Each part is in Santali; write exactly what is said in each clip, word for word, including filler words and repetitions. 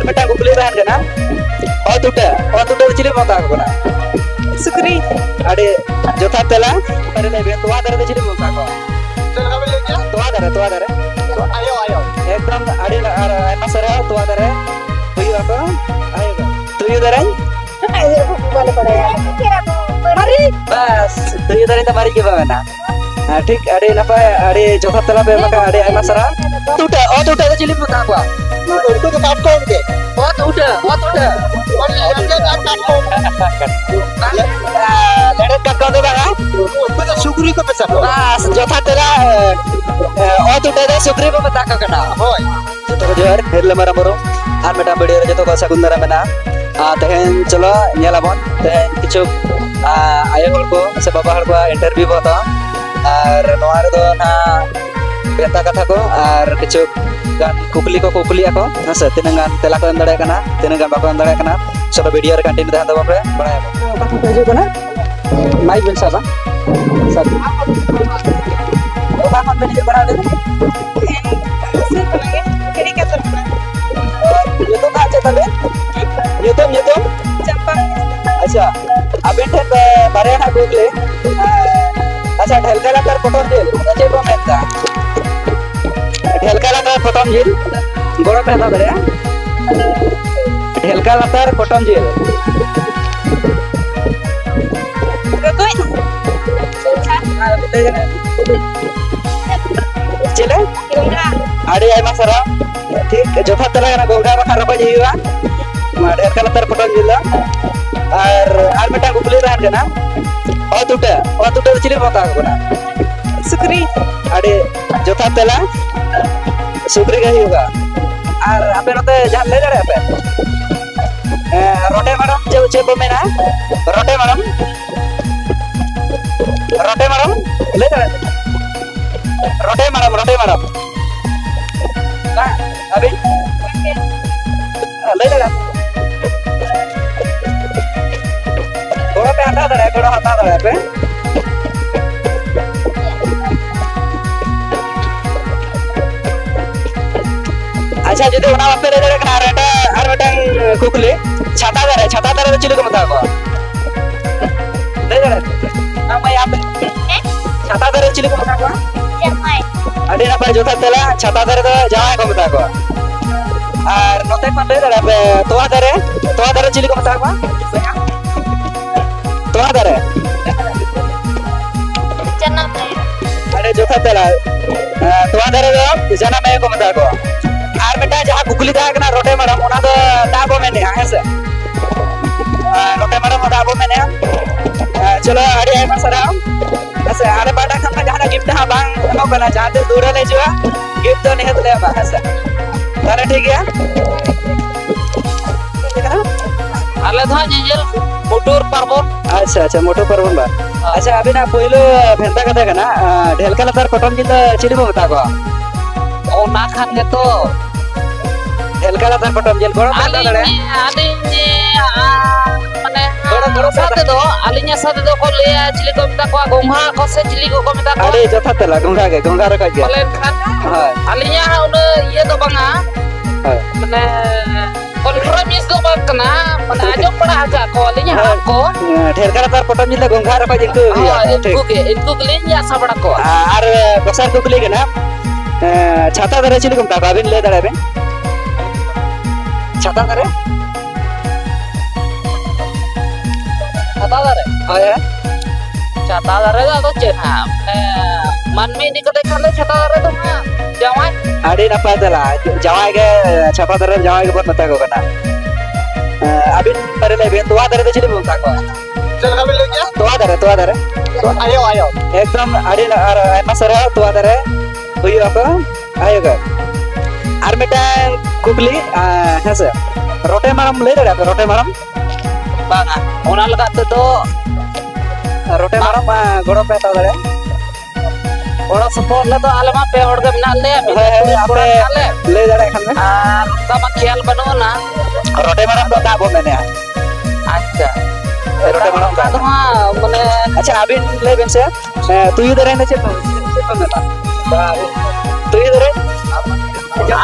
ᱢᱤᱫᱴᱟᱝ ᱠᱩᱠᱞᱤ ᱛᱟᱦᱮᱱ ᱠᱟᱱᱟ, ᱚᱛ ᱩᱴᱟᱹ, ᱚᱛ ᱩᱴᱟᱹ ᱫᱚ ᱪᱤᱞᱤ ᱵᱚᱱ ᱢᱮᱛᱟ ᱠᱚ ᱠᱟᱱᱟ? ᱥᱩᱠᱨᱤ᱾ ᱟᱹᱰᱤ ᱡᱚᱛᱷᱟᱛ ᱛᱮᱞᱟ᱾ ᱟᱨ ᱞᱟᱹᱭ ᱵᱮᱱ, ᱛᱚᱣᱟ ᱫᱟᱨᱮ ᱫᱚ ᱪᱤᱞᱤ ᱵᱚᱱ ᱢᱮᱛᱟ ᱠᱚᱣᱟ? ᱛᱚᱣᱟ ᱫᱟᱨᱮ, ᱛᱚᱣᱟ ᱫᱟᱨᱮ᱾ ᱟᱭᱳ, ᱟᱭᱳ᱾ ᱮᱠᱫᱚᱢ ᱟᱹᱰᱤ ᱟᱨ ᱟᱭᱢᱟ ᱥᱟᱨᱦᱟᱣ, ᱛᱚᱣᱟ ᱫᱟᱨᱮ ᱦᱩᱭᱩᱜ ᱟᱠᱚ᱾ ᱟᱭᱳ ᱫᱟᱨᱮ᱾ ᱛᱩᱭᱩ ᱫᱟᱨᱮ᱾ ᱵᱟᱞᱮ ᱵᱟᱲᱟᱭᱟ᱾ ᱢᱟᱹᱨᱤᱪ᱾ ᱵᱟᱥ, ᱛᱩᱭᱩ ᱫᱟᱨᱮ ᱫᱚ ᱢᱟᱹᱨᱤᱪ ᱜᱮ ᱵᱟᱝ ᱢᱮᱱᱟᱜᱼᱟ᱾ ᱦᱮᱸ, ᱴᱷᱤᱠ, ᱟᱹᱰᱤ ᱱᱟᱯᱟᱭ, ᱟᱹᱰᱤ ᱡᱚᱛᱷᱟᱛ ᱛᱮᱞᱟ ᱯᱮ ᱮᱢ ᱟᱠᱟᱫᱟ, ᱟᱹᱰᱤ ᱟᱭᱢᱟ ᱥᱟᱨᱦᱟᱣ᱾ ᱚᱛ ᱩᱴᱟᱹ, ᱚᱛ ᱩᱴᱟᱹ ᱫᱚ ᱪᱤᱞᱤ ᱯᱮ ᱢᱮᱛᱟ ᱠᱚᱣᱟ? ᱩᱱᱠᱩ ᱫᱚ ᱠᱟᱴᱠᱚᱢ ᱜᱮ᱾ ᱚᱛ ᱩᱴᱟᱹ, ᱚᱛ ᱩᱴᱟᱹ᱾ ᱞᱮᱸᱰᱮᱫ ᱠᱟᱴᱠᱚᱢ᱾ ᱞᱮᱸᱰᱮᱫ ᱠᱟᱴᱠᱚᱢ ᱫᱚ ᱵᱟᱝᱟ? ᱩᱱᱠᱩ ᱫᱚ ᱥᱩᱠᱨᱤ ᱠᱚ ᱢᱮᱛᱟ ᱠᱚᱣᱟ᱾ ᱵᱟᱥ, ᱡᱚᱛᱷᱟᱛ ᱛᱮᱞᱟ, ᱮ, ᱚᱛ ᱩᱴᱟᱹ ᱫᱚ ᱥᱩᱠᱨᱤ ᱠᱚ ᱢᱮᱛᱟ ᱠᱚ ᱠᱟᱱᱟ᱾ ᱦᱳᱭ᱾ ᱡᱚᱛᱚ ᱠᱚ ᱡᱚᱦᱟᱨ, ᱦᱤᱨᱞᱟᱹ ᱢᱟᱨᱟᱝ ᱵᱩᱨᱩ᱾ ᱟᱨ ᱢᱤᱫᱴᱟᱝ video ᱨᱮ ᱡᱚᱛᱚ ᱠᱚ ᱥᱟᱹᱜᱩᱱ ᱫᱟᱨᱟᱢ ᱢᱮᱱᱟᱜᱼᱟ᱾ ᱟᱨ ᱛᱮᱦᱮᱧ ᱪᱚᱞᱚ ᱧᱮᱞ ᱟᱵᱚᱱ, ᱛᱮᱦᱮᱧ ᱠᱤᱪᱷᱩ, ᱟ, ᱟᱭᱳ ᱦᱚᱲ ᱠᱚ ᱥᱮ ᱵᱟᱵᱟ ᱦᱚᱲ ᱠᱚᱣᱟᱜ interview ᱵᱚ ᱦᱟᱛᱟᱣᱟ᱾ ᱟᱨ ᱱᱚᱣᱟ ᱨᱮᱫᱚ ᱱᱟᱦᱟᱜ ᱵᱷᱮᱱᱛᱟ ᱠᱟᱛᱷᱟ ᱠᱚ ᱟᱨ ᱠᱤᱪᱷᱩ ᱜᱟᱱ ᱠᱩᱠᱞᱤ ᱠᱚ ᱠᱩᱠᱞᱤᱜ ᱟᱠᱚ, ᱦᱮᱸ ᱥᱮ, ᱛᱤᱱᱟᱹᱜ ᱜᱟᱱ ᱛᱮᱞᱟ ᱠᱚ ᱮᱢ ᱫᱟᱲᱮᱭᱟᱜ ᱠᱟᱱᱟ, ᱛᱤᱱᱟᱹᱜ ᱜᱟᱱ ᱵᱟᱠᱚ ᱮᱢ ᱫᱟᱲᱮᱭᱟᱜ ᱠᱟᱱᱟ, ᱪᱚᱞᱚ video ᱨᱮ continue ᱛᱟᱦᱮᱱ ᱛᱟᱵᱚᱱ ᱯᱮ, ᱵᱟᱲᱟᱭᱟᱵᱚᱱ᱾ ᱚᱠᱟ ᱠᱷᱚᱱ ᱯᱮ ᱦᱤᱡᱩᱜ ᱠᱟᱱᱟ? Mic ᱵᱮᱱ ᱥᱟᱵᱟ᱾ ᱥᱟᱵ ᱵᱤᱱ᱾ ᱚᱠᱟ ᱠᱷᱚᱱ ᱵᱮᱱ ᱦᱤᱡᱩᱜ ᱠᱟᱱᱟ ᱚᱸᱰᱮ ᱫᱚ? ᱧᱩᱛᱩᱢ ᱫᱚ ᱦᱟᱸᱜ ᱪᱮᱫ ᱛᱟᱵᱮᱱ? ᱧᱩᱛᱩᱢ, ᱧᱩᱛᱩᱢ? ᱪᱟᱢᱯᱟ᱾ ᱟᱪᱪᱷᱟ, ᱟᱵᱮᱱ ᱴᱷᱮᱱ, ᱮ, ᱵᱟᱨᱭᱟ ᱦᱟᱸᱜ ᱠᱩᱠᱞᱤ᱾ ᱟᱪᱪᱷᱟ, ᱰᱷᱮᱞᱠᱟ ᱞᱟᱛᱟᱨ ᱯᱚᱴᱚᱢ ᱡᱤᱞ ᱫᱚ ᱪᱮᱫ ᱵᱚᱱ ᱢᱮᱛᱟᱜᱼᱟ? ᱰᱷᱮᱞᱠᱟ ᱞᱟᱛᱟᱨ ᱯᱚᱴᱚᱢ ᱡᱤᱞ, ᱜᱚᱲᱚ ᱯᱮ ᱦᱟᱛᱟᱣ ᱫᱟᱲᱮᱭᱟᱜᱼᱟ? ᱰᱷᱮᱞᱠᱟ ᱞᱟᱛᱟᱨ ᱯᱚᱴᱚᱢ ᱡᱤᱞ᱾ ᱨᱚᱠᱚᱡ᱾ ᱪᱮᱞᱮ? ᱜᱚᱸᱜᱷᱟ᱾ ᱟᱹᱰᱤ ᱟᱭᱢᱟ ᱥᱟᱨᱦᱟᱣ᱾ ᱴᱷᱤᱠ, ᱡᱚᱛᱷᱟᱛ ᱛᱮᱞᱟ ᱠᱟᱱᱟ, ᱜᱚᱸᱜᱷᱟ ᱵᱟᱠᱷᱟᱱ ᱨᱚᱠᱚᱡ ᱦᱩᱭᱩᱜᱼᱟ᱾ ᱱᱚᱣᱟ ᱰᱷᱮᱞᱠᱟ ᱞᱟᱛᱟᱨ ᱯᱚᱴᱚᱢ ᱡᱤᱞ ᱫᱚ᱾ ᱟᱨ, ᱟᱨ ᱢᱤᱫᱴᱟᱝ ᱠᱩᱠᱞᱤ ᱛᱟᱦᱮᱱ ᱠᱟᱱᱟ, ᱚᱛ ᱩᱴᱟᱹ, ᱚᱛ ᱩᱴᱟᱹ ᱫᱚ ᱪᱤᱞᱤ ᱵᱚᱱ ᱢᱮᱛᱟ ᱠᱚ ᱠᱟᱱᱟ? ᱥᱩᱠᱨᱤ᱾ ᱟᱹᱰᱤ ᱡᱚᱛᱷᱟᱛ ᱛᱮᱞᱟ, ᱥᱩᱠᱨᱤ ᱜᱮ ᱦᱩᱭᱩᱜᱼᱟ᱾ ᱟᱨ ᱟᱯᱮ ᱱᱚᱛᱮ ᱡᱟᱦᱟᱸ ᱞᱟᱹᱭ ᱫᱟᱲᱮᱭᱟᱜᱼᱟ ᱯᱮ? ᱦᱮᱸ, ᱨᱚᱴᱮ ᱢᱟᱲᱚᱢ ᱪᱮᱫ, ᱪᱮᱫ ᱵᱚ ᱢᱮᱱᱟ? ᱨᱚᱴᱮ ᱢᱟᱲᱚᱢ? ᱨᱚᱴᱮ ᱢᱟᱲᱚᱢ? ᱞᱟᱹᱭ ᱫᱟᱲᱮᱭᱟᱜᱼᱟ? ᱨᱚᱴᱮ ᱢᱟᱲᱚᱢ, ᱨᱚᱴᱮ ᱢᱟᱲᱚᱢ᱾ ᱵᱟᱝ, ᱟᱹᱵᱤᱱ? ᱞᱟᱹᱭ ᱫᱟᱲᱮᱭᱟᱜᱼᱟ? ᱜᱚᱲᱚ ᱯᱮ ᱦᱟᱛᱟᱣ ᱫᱟᱲᱮᱭᱟᱜᱼᱟ, ᱜᱚᱲᱚ ᱦᱟᱛᱟᱣ ᱫᱟᱲᱮᱭᱟᱜᱼᱟ ᱯᱮ᱾ ᱟᱪᱪᱷᱟ, ᱡᱩᱫᱤ ᱚᱱᱟ ᱵᱟᱯᱮ ᱞᱟᱹᱭ ᱫᱟᱲᱮᱭᱟᱜ ᱠᱟᱱᱟ, ᱟᱨ ᱮᱴᱟᱜ, ᱠᱩᱠᱞᱤ, ᱪᱷᱟᱛᱟ ᱫᱟᱨᱮ, ᱪᱷᱟᱛᱟ ᱫᱟᱨᱮ ᱫᱚ ᱪᱤᱞᱤ ᱠᱚ ᱢᱮᱛᱟ ᱠᱚᱣᱟ? ᱞᱟᱹᱭ ᱫᱟᱲᱮᱭᱟᱜᱼᱟ? ᱦᱮᱸ ᱢᱟᱹᱭ, ᱟᱯᱮ? ᱦᱮᱸ? ᱪᱷᱟᱛᱟ ᱫᱟᱨᱮ ᱪᱤᱞᱤ ᱠᱚ ᱢᱮᱛᱟ ᱠᱚᱣᱟ? ᱡᱟᱢᱟᱭ᱾ ᱟᱹᱰᱤ ᱱᱟᱯᱟᱭ ᱡᱚᱛᱷᱟᱛ ᱛᱮᱞᱟ, ᱪᱷᱟᱛᱟ ᱫᱟᱨᱮ ᱫᱚ ᱡᱟᱶᱟᱭ ᱠᱚ ᱢᱮᱛᱟ ᱠᱚᱣᱟ᱾ ᱟᱨ ᱱᱚᱛᱮ ᱠᱷᱚᱱ ᱞᱟᱹᱭ ᱫᱟᱲᱮᱭᱟᱜᱼᱟ ᱯᱮ, ᱛᱚᱣᱟ ᱫᱟᱨᱮ, ᱛᱚᱣᱟ ᱫᱟᱨᱮ ᱪᱤᱞᱤ ᱠᱚ ᱢᱮᱛᱟ ᱠᱚᱣᱟ? ᱛᱚᱣᱟ ᱫᱟᱨᱮ᱾ ᱡᱟᱱᱟᱢ ᱟᱭᱳ᱾ ᱟᱹᱰᱤ ᱡᱚᱛᱷᱟᱛ ᱛᱮᱞᱟ᱾ ᱮᱸ, ᱛᱚᱣᱟ ᱫᱟᱨᱮ ᱫᱚ ᱡᱟᱱᱟᱢ ᱟᱭᱳ ᱠᱚ ᱢᱮᱛᱟ ᱠᱚᱣᱟ᱾ ᱟᱨ ᱢᱤᱫᱴᱟᱝ ᱡᱟᱦᱟᱸ ᱠᱩᱠᱞᱤ ᱛᱟᱦᱮᱸ ᱠᱟᱱᱟ, ᱨᱚᱴᱮ ᱢᱟᱲᱟᱢ, ᱚᱱᱟ ᱫᱚ ᱫᱟᱜ ᱵᱚ ᱢᱮᱱᱮᱜᱼᱟ, ᱦᱮᱸ ᱥᱮ? ᱮᱸ, ᱨᱚᱴᱮ ᱢᱟᱲᱟᱢ ᱦᱚᱸ ᱫᱟᱜ ᱵᱚ ᱢᱮᱱᱮᱜᱼᱟ᱾ ᱮᱸ, ᱪᱚᱞᱚ, ᱟᱹᱰᱤ ᱟᱭᱢᱟ ᱥᱟᱨᱦᱟᱣ᱾ ᱦᱮᱸ ᱥᱮ, ᱟᱞᱮ ᱯᱟᱦᱴᱟ ᱠᱷᱚᱱ ᱫᱚ ᱡᱟᱦᱟᱱᱟᱜ gift ᱦᱚᱸ ᱵᱟᱝ ᱮᱢᱚᱜ ᱠᱟᱱᱟ, ᱡᱟᱦᱟᱸ ᱛᱤᱥ ᱫᱩᱣᱟᱹᱨ ᱞᱮ ᱦᱤᱡᱩᱜᱼᱟ, gift ᱫᱚ ᱱᱤᱦᱟᱹᱛ ᱞᱮ ᱮᱢᱟ, ᱦᱮᱸ ᱥᱮ? ᱛᱟᱦᱞᱮ ᱴᱷᱤᱠ ᱜᱮᱭᱟ᱾ ᱟᱞᱮ ᱫᱚ ᱦᱟᱸᱜ ᱧᱮᱧᱮᱞ ᱢᱩᱴᱩᱨ ᱯᱟᱨᱵᱚᱱ᱾ ᱟᱪᱪᱷᱟ, ᱟᱪᱪᱷᱟ, ᱢᱩᱴᱩᱨ ᱯᱟᱨᱵᱚᱱ ᱵᱟ᱾ ᱦᱳᱭ᱾ ᱟᱪᱪᱷᱟ, ᱟᱵᱤᱱᱟᱜ ᱯᱳᱭᱞᱳ ᱵᱷᱮᱱᱛᱟ ᱠᱟᱛᱷᱟ ᱠᱟᱱᱟ, ᱟᱸ, ᱰᱷᱮᱞᱠᱟ ᱞᱟᱛᱟᱨ ᱯᱚᱴᱚᱢ ᱡᱤᱞ ᱫᱚ ᱪᱤᱞᱤ ᱵᱚ ᱢᱮᱛᱟ ᱠᱚᱣᱟ? ᱚᱱᱟ ᱠᱷᱟᱱ ᱜᱮᱛᱚ᱾ ᱰᱷᱮᱞᱠᱟ ᱞᱟᱛᱟᱨ ᱯᱚᱴᱚᱢ ᱡᱤᱞ, ᱜᱚᱲᱚᱢ ᱵᱷᱮᱱᱛᱟ ᱟᱹᱞᱤᱧ, ᱫᱟᱲᱮᱭᱟᱜᱼᱟ᱾ ᱟᱹᱞᱤᱧ, ᱟ, ᱢᱟᱱᱮ, ᱜᱚᱲᱚ, ᱜᱚᱲᱚ ᱟᱥᱟ ᱵᱷᱮᱱᱛᱟ᱾ ᱛᱮᱫᱚ, ᱟᱹᱞᱤᱧ ᱟᱥᱟ ᱛᱮᱫᱚ ᱠᱚ ᱞᱟᱹᱭᱟ, ᱪᱤᱞᱤ ᱠᱚ ᱢᱮᱛᱟ ᱠᱚᱣᱟ, ᱜᱚᱝᱜᱷᱟ ᱠᱚ ᱥᱮ ᱪᱤᱞᱤ ᱠᱚᱠᱚ ᱢᱮᱛᱟ ᱠᱚᱣᱟ? ᱟᱹᱰᱤ ᱡᱚᱛᱷᱟᱛ ᱛᱮᱞᱟ, ᱜᱚᱝᱜᱷᱟ ᱜᱮ, ᱜᱚᱝᱜᱷᱟ ᱨᱚᱠᱚᱡ ᱜᱮ᱾ ᱯᱟᱞᱮᱱ ᱠᱷᱟᱱ ᱦᱳᱭ᱾ ᱟᱹᱞᱤᱧᱟᱜ ᱩᱱᱟᱹᱜ ᱤᱭᱟᱹ ᱫᱚ ᱵᱟᱝᱟ᱾ ᱦᱳᱭ᱾ ᱢᱟᱱᱮ, ᱠᱚᱱᱯᱷᱟᱨᱢ ᱫᱚ ᱵᱟᱝ ᱠᱟᱱᱟ, ᱢᱟᱱᱮ, ᱟᱸᱡᱚᱢ ᱵᱟᱲᱟ ᱟᱠᱟᱫ ᱠᱚᱣᱟᱞᱤᱧ, ᱦᱟᱲᱟᱢ ᱠᱚ᱾ ᱦᱮᱸ, ᱰᱷᱮᱨ ᱠᱟᱨᱟ ᱛᱟᱨ ᱯᱚᱴᱚᱢ ᱧᱤᱫᱟᱹ ᱜᱚᱝᱜᱷᱟ ᱨᱚᱠᱚᱡ ᱤᱱᱠᱟᱹ ᱦᱩᱭᱩᱜᱼᱟ, ᱦᱳᱭ, ᱴᱷᱤᱠ᱾ ᱩᱱᱠᱩ ᱜᱮ, ᱩᱱᱠᱩ ᱜᱮᱞᱤᱧ ᱟᱥᱟ ᱵᱟᱲᱟ ᱠᱚᱣᱟ᱾ ᱟᱨ ᱫᱚᱥᱟᱨ ᱠᱩᱠᱞᱤ ᱠᱟᱱᱟ, ᱮᱸ, ᱪᱷᱟᱛᱟ ᱫᱟᱨᱮ ᱪᱤᱞᱤ ᱠᱚ ᱢᱮᱛᱟ ᱠᱚᱣᱟ? ᱟᱹᱵᱤᱱ ᱞᱟᱹᱭ ᱫᱟᱲᱮᱭᱟᱜ ᱵᱤᱱ? ᱪᱷᱟᱛᱟ ᱫᱟᱨᱮ? ᱪᱷᱟᱛᱟ ᱫᱟᱨᱮ? ᱦᱳᱭ, ᱦᱳᱭ᱾ ᱪᱷᱟᱛᱟ ᱫᱟᱨᱮ ᱫᱚ ᱟᱫᱚ ᱪᱮᱫ ᱦᱟᱸᱜ? ᱢᱟᱱᱮ, ᱢᱟᱹᱱᱢᱤ ᱤᱫᱤ ᱠᱟᱛᱮ ᱠᱷᱟᱱ ᱫᱚ ᱪᱷᱟᱛᱟ ᱫᱟᱨᱮ ᱫᱚ ᱦᱟᱸᱜ ᱡᱟᱶᱟᱭ᱾ ᱟᱹᱰᱤ ᱱᱟᱯᱟᱭ ᱛᱮᱞᱟ᱾ ᱡᱟᱶᱟᱭ ᱜᱮ, ᱪᱷᱟᱛᱟ ᱫᱟᱨᱮ ᱡᱟᱶᱟᱭ ᱜᱮᱵᱚᱱ ᱢᱮᱛᱟ ᱠᱚ ᱠᱟᱱᱟ᱾ ᱮᱸ, ᱟᱹᱵᱤᱱ ᱵᱟᱨᱮ ᱞᱟᱹᱭ ᱵᱤᱱ, ᱛᱚᱣᱟ ᱫᱟᱨᱮ ᱫᱚ ᱪᱤᱞᱤ ᱵᱚᱱ ᱢᱮᱛᱟ ᱠᱚᱣᱟ? ᱪᱮᱫ ᱞᱮᱠᱟ ᱵᱤᱱ ᱞᱟᱹᱭ ᱠᱮᱜᱼᱟ? ᱛᱚᱣᱟ ᱫᱟᱨᱮ, ᱛᱚᱣᱟ ᱫᱟᱨᱮ᱾ ᱟᱭᱳ, ᱟᱭᱳ᱾ ᱮᱠᱫᱚᱢ ᱟᱹᱰᱤ ᱱᱟ-, ᱟᱨ ᱟᱭᱢᱟ ᱥᱟᱨᱦᱟᱣ, ᱛᱚᱣᱟ ᱫᱟᱨᱮ ᱦᱩᱭᱩᱜ ᱟᱠᱚ ᱟᱭᱳ ᱜᱮ᱾ ᱟᱨ ᱢᱤᱫᱴᱟᱝ ᱠᱩᱠᱞᱤ, ᱟᱸ, ᱦᱮᱸ ᱥᱮ, ᱨᱚᱴᱮ ᱢᱟᱲᱟᱢ ᱞᱟᱹᱭ ᱫᱟᱲᱮᱭᱟᱜᱼᱟ ᱯᱮ, ᱨᱚᱴᱮ ᱢᱟᱲᱟᱢ? ᱵᱟᱝᱟ, ᱚᱱᱟ ᱞᱮᱠᱟ ᱛᱮᱫᱚ ᱨᱚᱴᱮ ᱢᱟᱲᱟᱢ ᱢᱟ ᱜᱚᱲᱚ ᱯᱮ ᱦᱟᱛᱟᱣ ᱫᱟᱲᱮᱭᱟᱜᱼᱟ᱾ ᱜᱚᱲᱚ ᱥᱚᱯᱚᱦᱚᱫ ᱨᱮᱫᱚ ᱟᱞᱮ ᱢᱟ ᱯᱮ ᱦᱚᱲ ᱜᱮ ᱢᱮᱱᱟᱜ ᱞᱮᱭᱟ, ᱢᱤᱫ ᱦᱳᱭ, ᱟᱹᱛᱩ ᱦᱳᱭ, ᱨᱮᱱ ᱠᱚᱲᱟ ᱟᱯᱮ ᱠᱟᱱᱟᱞᱮ᱾ ᱞᱟᱹᱭ ᱫᱟᱲᱮᱭᱟᱜ ᱠᱷᱟᱱ ᱯᱮ᱾ ᱟᱨ ᱚᱱᱠᱟ ᱢᱟ ᱠᱷᱮᱭᱟᱞ ᱵᱟᱹᱱᱩᱜ ᱟᱱᱟ᱾ ᱨᱚᱴᱮ ᱢᱟᱲᱟᱢ ᱫᱚ ᱫᱟᱜ ᱵᱚᱱ ᱢᱮᱱᱮᱜᱼᱟ᱾ ᱟᱪᱪᱷᱟ᱾ ᱨᱚᱴᱮ ᱢᱟᱲᱟᱢ ᱚᱱᱠᱟ ᱫᱚ᱾ ᱫᱚ ᱦᱟᱸᱜ, ᱢᱟᱱᱮ, ᱟᱪᱪᱷᱟ, ᱟᱹᱵᱤᱱ ᱞᱟᱹᱭ ᱵᱤᱱ ᱥᱮ, ᱮ, ᱛᱩᱭᱩ ᱫᱟᱨᱮ ᱫᱚ ᱪᱮᱫ ᱠᱚ, ᱪᱮᱫ ᱠᱚ ᱢᱮᱛᱟᱜᱼᱟ? ᱛᱩᱭᱩ ᱫᱟᱨᱮ?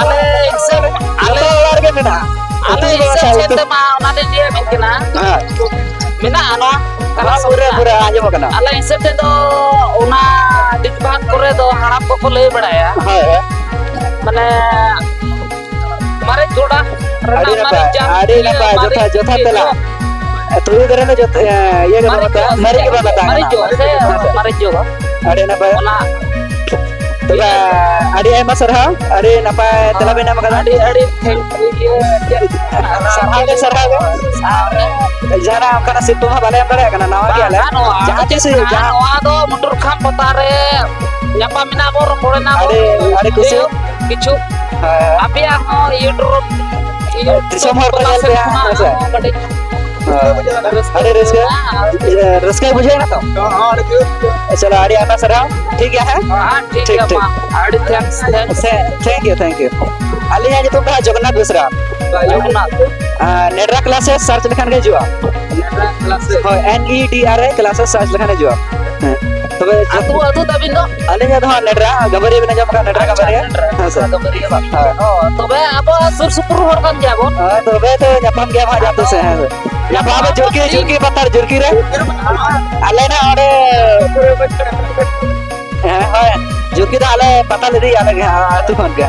ᱟᱞᱮ ᱥᱮᱫ, ᱟᱞᱮ ᱡᱚᱛᱚ ᱚᱲᱟᱜ ᱨᱮᱜᱮ ᱢᱮᱱᱟᱜᱼᱟ᱾ ᱟᱞᱮ ᱦᱤᱥᱟᱹᱵ ᱥᱮᱫ ᱛᱮᱢᱟ ᱚᱱᱟ ᱞᱤᱧ ᱞᱟᱹᱭ ᱟᱵᱮᱱ ᱠᱟᱱᱟ᱾ ᱦᱮᱸ᱾ ᱢᱮᱱᱟᱜᱼᱟ ᱱᱚᱣᱟ ᱠᱟᱱᱟ᱾ ᱦᱮᱸ, ᱯᱩᱨᱟᱹ, ᱯᱩᱨᱟᱹ ᱟᱸᱡᱚᱢ ᱟᱠᱟᱱᱟ᱾ ᱟᱞᱮ ᱦᱤᱥᱟᱹᱵ ᱛᱮᱫᱚ ᱚᱱᱟ ᱰᱤᱥᱵᱟᱱ ᱠᱚᱨᱮ ᱫᱚ ᱦᱟᱲᱟᱢ ᱠᱚᱠᱚ ᱞᱟᱹᱭ ᱵᱟᱲᱟᱭᱟ᱾ ᱦᱳᱭ, ᱦᱳᱭ᱾ ᱢᱟᱱᱮ ᱢᱟᱨᱮ ᱡᱚᱲᱟ ᱨᱮᱱᱟᱜ ᱟᱹᱰᱤ ᱱᱟᱯᱟᱭ, ᱢᱟᱨᱮ ᱡᱟᱝ, ᱟᱹᱰᱤ ᱤᱭᱟᱹ, ᱱᱟᱯᱟᱭ, ᱢᱟᱨᱮ ᱡᱚᱛᱷᱟ, ᱡᱚᱛᱷᱟ ᱤᱭᱟᱹ ᱛᱮᱞᱟ᱾ ᱡᱚ᱾ ᱛᱩᱭᱩ ᱫᱟᱨᱮ ᱫᱚ ᱡᱚᱛ-, ᱮ, ᱤᱭᱟᱹ ᱜᱮ ᱵᱟᱝ ᱢᱟᱨᱮ ᱢᱮᱛᱟᱜᱼᱟ, ᱡᱚ, ᱢᱟᱨᱮ ᱜᱮ ᱵᱟᱝ ᱢᱮᱛᱟᱜᱼᱟ᱾ ᱢᱟᱨᱮ ᱡᱚ, ᱥᱮ ᱢᱟᱨᱮ ᱡᱚ᱾ ᱟᱹᱰᱤ ᱱᱟᱯᱟᱭ᱾ ᱚᱱᱟ ᱛᱚᱵᱮ ᱟᱹᱰᱤ ᱟᱭᱢᱟ ᱥᱟᱨᱦᱟᱣ, ᱟᱹᱰᱤ ᱱᱟᱯᱟᱭ ᱛᱮᱞᱟ ᱵᱮᱱ ᱮᱢ ᱟᱠᱟᱫᱟ᱾ ᱟᱹᱰᱤ, ᱟᱹᱰᱤ thank you, ᱤᱭᱟᱹ, ᱪᱮᱫ? ᱥᱟᱨᱦᱟᱣ ᱜᱮ, ᱥᱟᱨᱦᱟᱣ ᱜᱮ᱾ ᱟᱨ ᱡᱟᱦᱟᱱᱟᱜ ᱚᱱᱠᱟᱱᱟᱜ ᱥᱤᱨᱯᱟᱹ ᱢᱟ ᱵᱟᱞᱮ ᱮᱢ ᱫᱟᱲᱮᱭᱟᱜ ᱠᱟᱱᱟ, ᱱᱟᱣᱟ ᱜᱮᱭᱟᱞᱮ᱾ ᱵᱟᱝ, ᱱᱚᱣᱟ ᱡᱟᱦᱟᱸ ᱛᱤᱥ ᱪᱮᱫ ᱦᱩᱭᱩᱜ, ᱠᱟᱱᱟ? ᱡᱟᱦᱟᱸ ᱱᱚᱣᱟ ᱫᱚ ᱢᱩᱴᱩᱨ ᱠᱷᱟᱱ ᱯᱟᱛᱟ ᱨᱮ ᱧᱟᱯᱟᱢ ᱮᱱᱟ ᱵᱚᱱ, ᱨᱚᱯᱚᱲ ᱮᱱᱟ ᱵᱚᱱ᱾ ᱟᱹᱰᱤ, ᱟᱹᱰᱤ ᱠᱩᱥᱤ᱾ ᱠᱤᱪᱷᱩ ᱦᱮᱸ᱾ ᱟᱯᱮᱭᱟᱜ ᱦᱚᱸ YouTube, YouTube ᱫᱤᱥᱚᱢ ᱦᱚᱲ ᱠᱚ ᱯᱟᱦᱴᱟ ᱧᱮᱞ ᱥᱮᱫ ᱯᱮᱭᱟ, ᱠᱷᱚᱱᱟᱜ ᱦᱮᱸ ᱥᱮ? ᱦᱚᱸ ᱠᱟᱹᱴᱤᱡ ᱦᱮᱸ᱾ ᱨᱟᱹᱥᱠᱟᱹ ᱟᱹᱰᱤ ᱨᱟᱹᱥᱠᱟᱹ᱾ ᱵᱩᱡᱷᱟᱹᱜᱼᱟ᱾ ᱤᱭᱟᱹ, ᱨᱟᱹᱥᱠᱟᱹ ᱵᱩᱡᱷᱟᱹᱣ ᱮᱱᱟ ᱛᱚ? ᱦᱚᱸ, ᱦᱚᱸ, ᱟᱹᱰᱤ ᱡᱳᱨ᱾ ᱪᱚᱞᱚ, ᱟᱹᱰᱤ ᱟᱭᱢᱟ ᱥᱟᱨᱦᱟᱣ᱾ ᱴᱷᱤᱠ ᱜᱮᱭᱟ, ᱦᱮᱸ? ᱦᱮᱸ, ᱴᱷᱤᱠ ᱴᱷᱤᱠ, ᱜᱮᱭᱟ, ᱴᱷᱤᱠ᱾ ᱢᱟ᱾ ᱟᱹᱰᱤ thanks, thanks᱾ ᱛᱷᱮ-, thank you, thank you᱾ ᱟᱹᱞᱤᱧᱟᱜ ᱧᱩᱛᱩᱢ ᱫᱚ ᱦᱟᱸᱜ ᱡᱚᱜᱚᱱᱱᱟᱛᱷ ᱵᱮᱥᱨᱟ᱾ ᱡᱚᱜᱚᱱᱱᱟᱛᱷ᱾ ᱟᱨ ᱱᱮᱰᱨᱟ classes search ᱞᱮᱠᱷᱟᱱ ᱜᱮ ᱦᱤᱡᱩᱜᱼᱟ᱾ ᱱᱮᱰᱨᱟ classes᱾ ᱦᱳᱭ, N E D R A classes search ᱞᱮᱠᱷᱟᱱ ᱦᱤᱡᱩᱜᱼᱟ᱾ ᱦᱮᱸ᱾ ᱛᱚᱵᱮ ᱟᱹᱛᱩ, ᱟᱹᱛᱩ ᱛᱟᱵᱤᱱ ᱫᱚ? ᱟᱹᱞᱤᱧᱟᱜ ᱫᱚ ᱦᱟᱸᱜ ᱱᱮᱰᱨᱟ, ᱜᱟᱹᱵᱟᱹᱨᱤᱭᱟᱹ ᱵᱮᱱ ᱟᱸᱡᱚᱢ ᱟᱠᱟᱫ ᱱᱮᱰᱨᱟ ᱟᱪᱪᱷᱟ, ᱜᱟᱹᱵᱟᱹᱨᱤᱭᱟᱹ? ᱱᱮᱰᱨᱟ, ᱦᱮᱸ ᱥᱮ? ᱜᱟᱹᱵᱟᱹᱨᱤᱭᱟᱹ ᱵᱟᱝ? ᱦᱳᱭ᱾ ᱚ, ᱛᱚᱵᱮ ᱟᱵᱚ ᱥᱩᱨ ᱥᱩᱯᱩᱨ ᱦᱚᱲ ᱠᱟᱱ ᱜᱮᱭᱟ ᱵᱚᱱ᱾ ᱦᱳᱭ, ᱛᱚᱵᱮ ᱛᱚ ᱧᱟᱯᱟᱢ ᱜᱮᱭᱟ ᱦᱟᱸᱜ ᱡᱟᱦᱟᱸ ᱛᱤᱥ, ᱦᱮᱸ ᱥᱮ? ᱧᱟᱯᱟᱢ ᱟᱵᱚ ᱡᱩᱨᱠᱤ, ᱡᱩᱨᱠᱤ ᱯᱟᱛᱟ ᱨᱮ, ᱡᱩᱨᱠᱤ ᱨᱮ᱾ ᱟᱞᱮ ᱱᱟᱜ ᱚᱸᱰᱮ ᱦᱮᱸ, ᱦᱳᱭ᱾ ᱡᱩᱨᱠᱤ ᱫᱚ ᱟᱞᱮ ᱯᱟᱛᱟ ᱞᱮ ᱤᱫᱤᱭᱟ, ᱟᱞᱮ ᱜᱮ ᱦᱟᱸᱜ ᱟᱹᱛᱩ ᱠᱷᱚᱱ ᱜᱮ᱾